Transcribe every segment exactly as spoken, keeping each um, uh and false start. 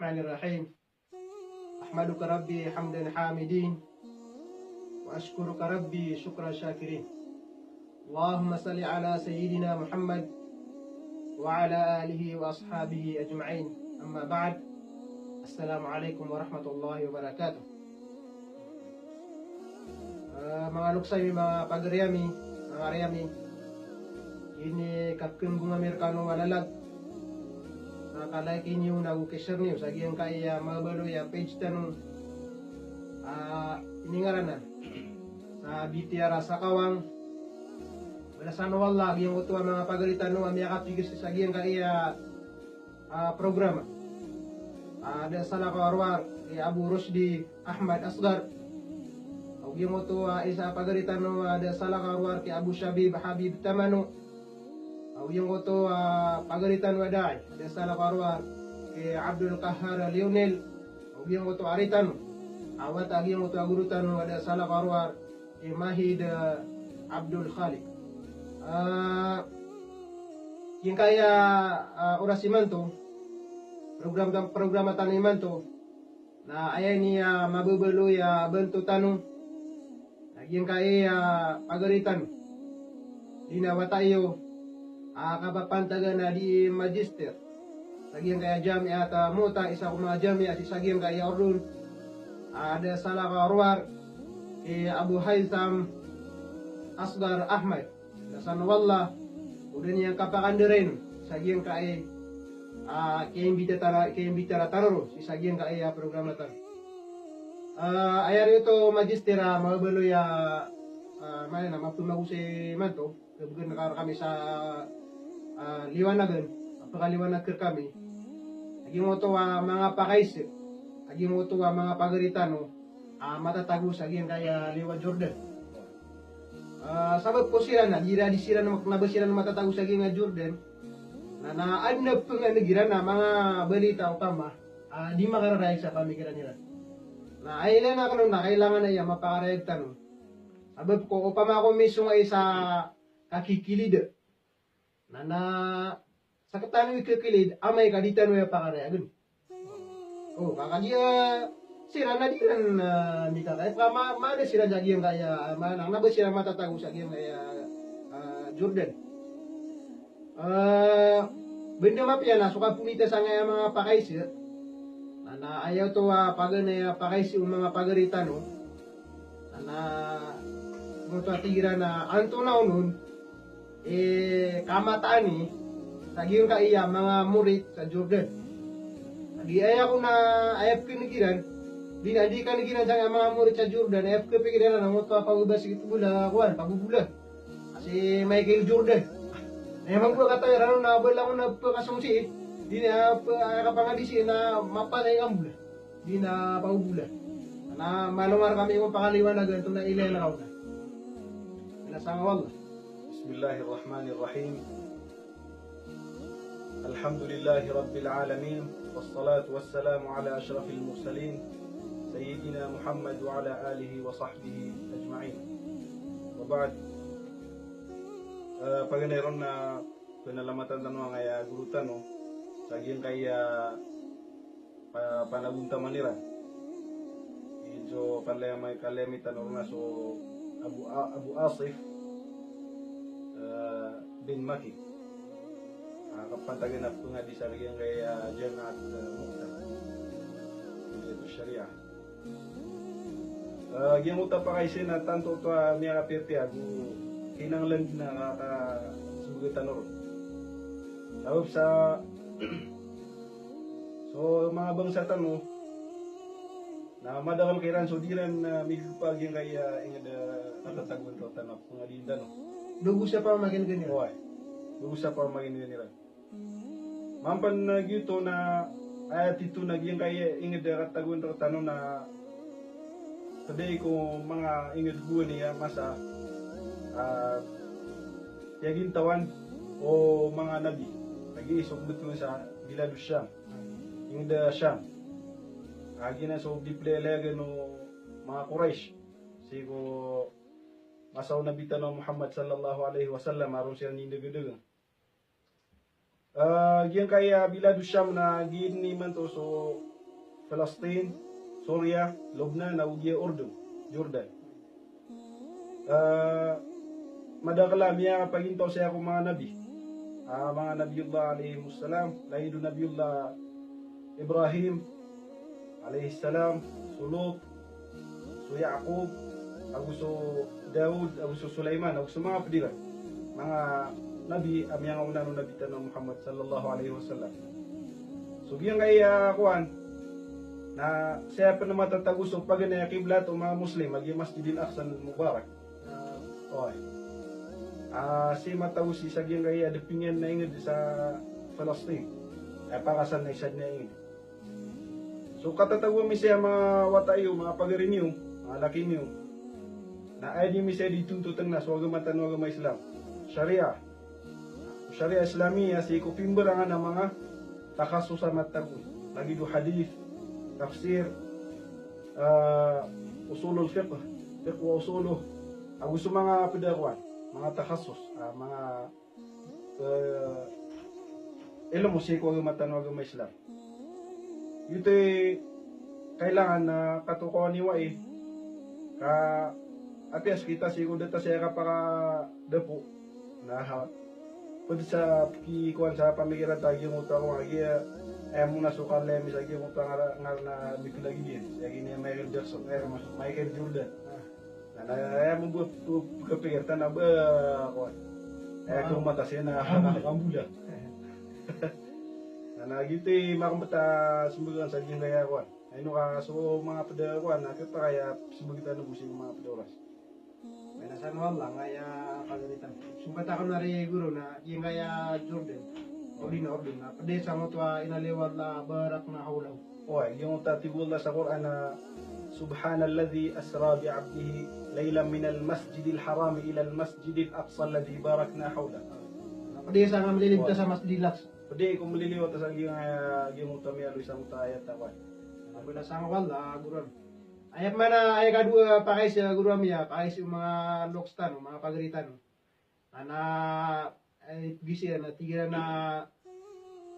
الرحمن الرحيم. أحمدك ربي حمد الحامدين، وأشكرك ربي شكر الشاكرين. اللهم صل على سيدنا محمد وعلى آله وأصحابه أجمعين. أما بعد. السلام عليكم ورحمة الله وبركاته. Ah, manga loks ami, manga pagari ami, manga ari ami, ini kapkembong ami rekano a lalag. Na ka-like niyo nago ka-share niyo sa giyangkaya mabaloy a page tano. Ah, ini ngaran na sa B T R a Sakawang. Balasan o Allah a giyangkoto a manga pagari tano a miyakapigir sa giyangkaya ah, programa. Ah, da salakaw a rowar ki Abu Rusdi Ahmad Asgar. Ago giyangkoto a isa a pagari tano a da salakaw a rowar ki Abu Shabib Habib Tamano. Ago giyangkoto a pagari tano a da'i, da salakaw a rowar ki Abdul Qahar Lionel. Ago giyangkoto a ari tano a wata a giyangkoto a guru tano a da salakaw a rowar ki Mahid, eh, Abdul Khaliq. Ah, giyangkaya, ah, oras imanto, program, programa tano imanto, na aya niyan a mababaloy a banto tano, na giyangkaya pagari tano, di na wata iyo a kapapantagan a di magister sa giyangkaya Jamiat a Mu'tah, isa ko manga jamiat sii sa giyangkaya Urdun. A da salakaw a rowar ki Abu Haytham Asgar Ahmad. Balasan o Allah o da niyan kapakandaray sa giyangkaya, ah, kiyaimbitara, kiyaimbitara tano ron sii sa giyangkaya programa tano. Ah, aya ari oto magister a mababaloy a, ah, maana na mapemagosay imanto. Kabgan ka rekami sa, ah, liwanagan, a pekaliwanag ka rekami a giyangkoto a manga pakaiza a giyangkoto a manga pagari tano a matatago sa giyangkaya liyo a Jordan. Ah, sabap ko siran na di ra, di siran, kena ba siran matatago sa giyangkaya Jordan. Na, na aden a penganeg iran a manga balita opama a di makararayag sa pamikiran iran. Na aya ilay na kano na kailangan a iya mapakarayag tano. Sabap ko opama ko misong a isa kakikilid. Na, na sekitano i kakilid, amay ka di tano iya pakarayagen. O, ka kagiya siran na di ran, ah, mikakaya, ka ma-, maada siran sa giyangkaya, ah, maana, kena ba siran matatago sa giyangkaya, ah, Jordan. Ah, benda mapiya na so kapemita sangkaya manga pakaiza. Na, na aya oto a paganay a pakaiza o manga pagari tano. Na, na, giyoto a tig iran a antonaa on, eh, kamataan i sa giyangkaya manga morit sa Jordan. Agi aya ko na aya pekeneg iran, di na di kaneg iran sangkaya manga morit sa Jordan, aya pekepikir iran na giyoto a pababasik, ito bola, kowan, pabobola. Si Michael Jordan. Na aya mambo a katawi iran on na ba langon a pekasong sii, di na pe-, aya kapangadi sii na mapatay ka mbola. Di na pabobola. Na malongar kami ko pakaliwanagan oto na ilay na kaw na. Ina sanga wallah. بسم الله الرحمن الرحيم. الحمد لله رب العالمين، والصلاة والسلام على أشرف المرسلين، سيدنا محمد وعلى آله وصحبه أجمعين. وبعد. Eh, paganay ron na penalamatan tano angkaya guru tano sa giyangkaya pa-, panagontaman iran. Izo panlaya may kalaya mitan orna so Abu A-, Abu Asif, eh, bin Maki. Ah, kapantagan a pengadi sa giyangkaya Jamiat, eh, Mu'tah. Kulliyat Syariah. Eh, giyangkoto a pakaiza na tanto oto a miyakapiyapiyag o kinanglan na ka, ka, sebagian tano ron. Sabap sa So manga bangsa tano na madakl kiran so di ran, ah, migepag giyangkaya ingd, ah, katatagoan tano, pengadiin tano. Dogo sa pamakinegen iran. Oway. Dogo sa pamakinegen iran. Mampan, ah, giyoto na aya tito na giyangkaya ingd, ah, katatagoan tano na pd ko manga ingd gowani a masa, ah, piyagintawan o manga nabi. Lagid so kebethowan sa Biladu Sham. Ingd a Sham. Lagid na so biplelayagen o manga Quraysh sii ko masa o Nabi tano a Muhammad sallallahu alaihi wasallam a roo siran indegedegang. Ah, giyangkaya Biladu Sham na giini imanto so Palestine, Syria, Lebanon, ago giya Urdun, Jordan. Ah, madakel a miyapagintaw saya ko manga nabi. Ah, manga Nabiyullah alayhimus salam, lagid o Nabiyullah Ibrahim alayhis salam, so Lut, so Yaqub, ago so Daud, ago so Sulaiman, ago so manga ped iran. Manga nabi a miyangaona o Nabi tano a Muhammad sallallahu alayhi wasallam. So giyangkaya kowan, na saya pen matatago so paganay a kiblat o manga Muslim a giya Masjidil Aqsa al-Mubarak. Oway. Ah, sii matago sii sa giyangkaya depingan na inged sa Palestine. Aya pakasan na isa den a inged. So katatago ami saya, manga wata iyo, manga pagari niyo, manga laki niyo, na aya di mi saya di tontoten na so agama tano a agama Islam. Sharia. Sharia Islamiyah sii ko pimberangan a manga takhasus a matatago. Lagid o hadith, tafsir, ah, usulul fiqh, fiqh wa usuluh, ago so manga ped a kowan, manga takhasus, ah, manga, eh, ilmo sii ko agama tano a agama Islam. Giyoto i kailangan na katokawan iyo ai, ka apiya sekita sii ko da ta saya kapakadapo. Na, ha, ped sa pekikowan sa pamikiran ta a giyoto a kowan a giya, eh, mona so kalem sa giyoto a ngar-, ngaran a bikelagid iyan. Sa giya Michael Jackson, eh, Michael Jordan. Na, na, aya mambo, kapikir tano a ba, kowan. Aya, ah, ko mata siya na, ah, kambola. Na, na giyoto i makambet a sembegan sa giyangkaya kowan. Ino ka so manga ped a kowan, na kepakay a sembeg tano bo sii ko manga ped a oras. Maina sa no Allah, ngaya pagaritan. Sempat ako na ri guru na, giyangkaya Jordan. Odi na, odi na. Ped i sa ngoto a inna lillahi wa inna ilaihi raji'un. Oway, giyoto a tig o Allah sa Qur'an a, "Subhanalladhi asra bi abdihi laylan minal masjidil harami ilal masjidil aqsa alladhi barakna hawlah." Ped i sa nga meliliwat sa Masjidil Aqsa. Ped i ko meliliwat sa giya, giya ngoto a miyaaloy sa ngoto a ayat a kowan. Maina sa no Allah, guru. Aya pman a, aya kadowa, pakaiza, guru ami, a pakaiza o manga loks tano, manga pagari tano. Ana, eh, pegisiran, na tig iran a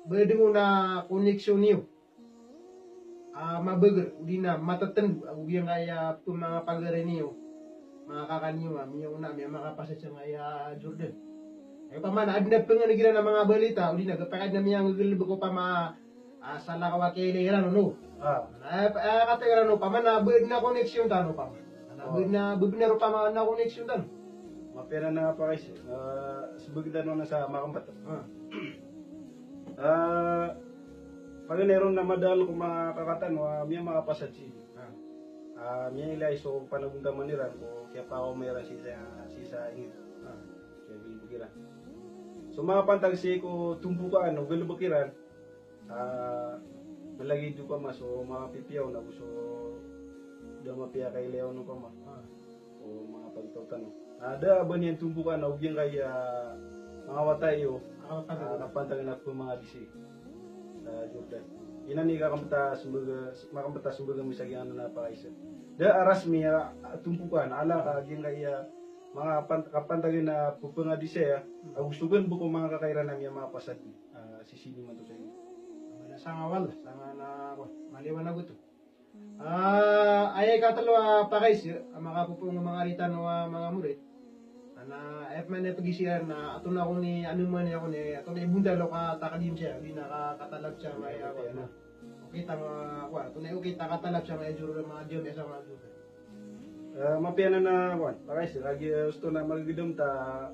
ba den on a koneksyon iyo a mabeger, odi na matetendo, ago giyangkaya pemangapagari niyo, manga kaka niyo, a miyaona, miyamakapasad sangkaya Jordan. Aya opama na aden a pengeneg iran a manga balita, odi na kepakay aden a miyangegelebek opama a salakaw a kailay iran on. Ah. Na, eh, eh, katii iran opama na ba den a koneksyon tano opama. Na, oh, ba den a, ba benar opama na koneksyon tano. Mapiya anan a pakaiza, eh, sembeg tano na sa makambet. Ah. Eh, paganay ron na madakl ko manga kaka tano a miyamakapasad sii. Ah. Ah, miyailay so panagontaman iran ko kiyapakaoma iran sii sa, sii sa inged. Ah. Kiyagelebek iran. So manga pantag sii ko tombokan o galebek iran, ah, malagid opama so manga pipiya on ago so da mapiya a kailay on opama. Ah. O manga pagtaw tano. Ah, da a ba niyan tombokan a o giyangkaya manga wata iyo, ah, kapantagan a pemangadi sii sa Jordan. Inan i kakambet a sembeg, makambet a sembeg ami sa giyangkanan a pakaiza. Da a rasmi a, ah, tombokan, ala ka giyangkaya manga pan-, kapantagan a pepangadi saya, ago so galebek o manga kaka iran a miyamakapasad, ah, sii sii niyo man oto sa inged. Sanga wala, sanga na, wah, maliwanag oto. Ah, aya ikatelo a pakaiza a makapopoon o manga ari tano a manga morit. Ana, aya pman a pegisiran na antonaa kon i, anoman iyan kon i, antonaa i bontal o katakdim saya, odi na ka-, katalab saya, aya, aya, aya. Okit a, ah, antonaa i okit a katalab saya, aya joro, manga diyam, aya sa manga joro. Eh, mapiya anan a, ah, pakaiza, lagid, eh, osto na magegedam ta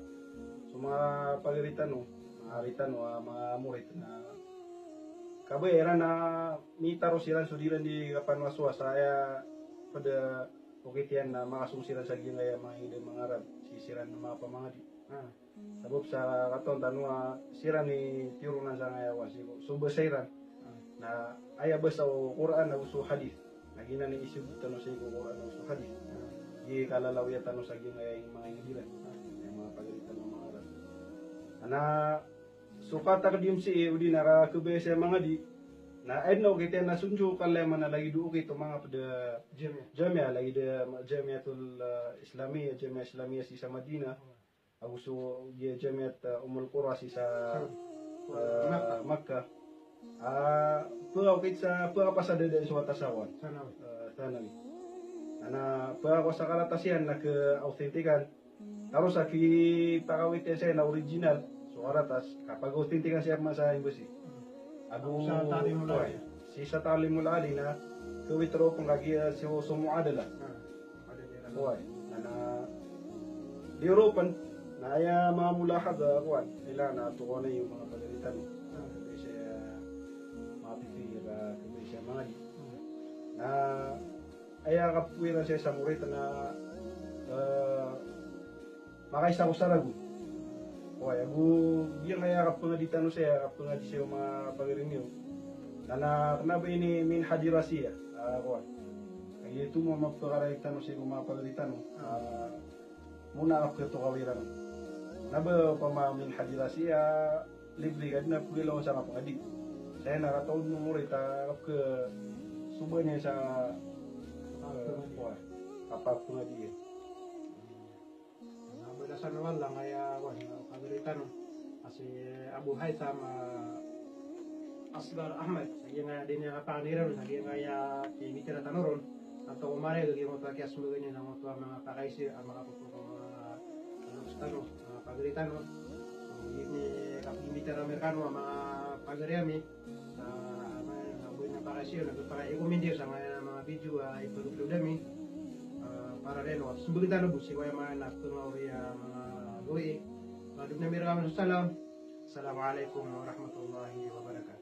so manga pagari tano, manga ari tano, ah, manga morit na kabaya iran a mitaro siran so di iran di kapanwaswas, aya ped a okit iyan na makasong siran sa giyangkaya manga inged a manga Arab, sii siran manga pamangadi. Ah. Sabap sa katawan tano a siran i tiyoronan sangkaya kowan sii ko, so basa iran. Ah. Na aya basa o Qur'an ago so hadith. Na giyanan i isogot tano sii ko Qur'an ago so hadith. Ah. Di kalalawiya tano sa giyangkaya manga inged iran. Ah. Aya manga pagari tano a manga Arab. Na so katakdim sii, odi na kakhabaya saya mangadi. Na aya den a okit iyan na so den so kalay man a lagid o okit o manga ped a jamia. Jamia, lagid a Jamiatul, ah, Islamiyah, Jamia Islamiyah sii sa Madinah. Ago so giya Jamiat, ah, Ummul Qura sii sa, ah, Makkah. Makkah. Ah, pkaokit sa, pkapasad dn so karatas a kowan. Thanawi. Ah, thanawi. Na, na pkakowa sa karatas iyan na kaauthintikan. Taros a kipakawitan saya na original so karatas, kapag-authintikan saya pman sa embassy. Ago sa Ta'limul Ali. Oway. Sii sa Ta'limul Ali na kawithdraw pn kagiya so, so mu'adala. Ah. Oway, na, na, di ropn, na aya manga mulahadha, kowan, ila na tokawan iyo manga pagari tano. Ah. Kabaya saya mapipikir, ah, kabaya saya mangadi. Hmm. Na aya kapkhawiran saya sa murid na, eh, makaisa ko sa ragon. Oway, ago giyangkaya kapangadi tano saya, kapangadi saya o manga pagari niyo. Na, na kna ba ini min hadirasiyah, ah, kowan. Kagiya oto mambo a pkharai tano sii ko manga pagari tano. Ah, mona a kapkatokawi ran. Na ba opama min hadirasiyah, libre ka dn a pkhailay sa kapangadi. Saya na kataw dn o murid a kapkhasoba niyan sa, ah, kowan, kapangadi iyan. Na balasan o Allah angkaya, kowan, pagari tano a si Abu Haytham, ah, Asghar Ahmad, sa giyangkaya dn a kapangadi ron, sa giyangkaya kimbitiyarai tano ron. Antaa ko marayag a giyangkoto a kiyasmbag iyan angkoto a manga pakaisa a makapopoon ko manga loks tano, manga pagari tano. So, giya i kapagimbitaraan ami rkano a manga pagari ami. Sa, ah, manga, manga pakaisa na pakaikomin iyo sangkaya manga video a ipag-upload ami. Ah, para reno, smbag tano bo sii ko aya maana a pngaori a manga gawii. Madop na mi rkano sa salam. Assalamu alaikum warahmatullahi wabarakatuh.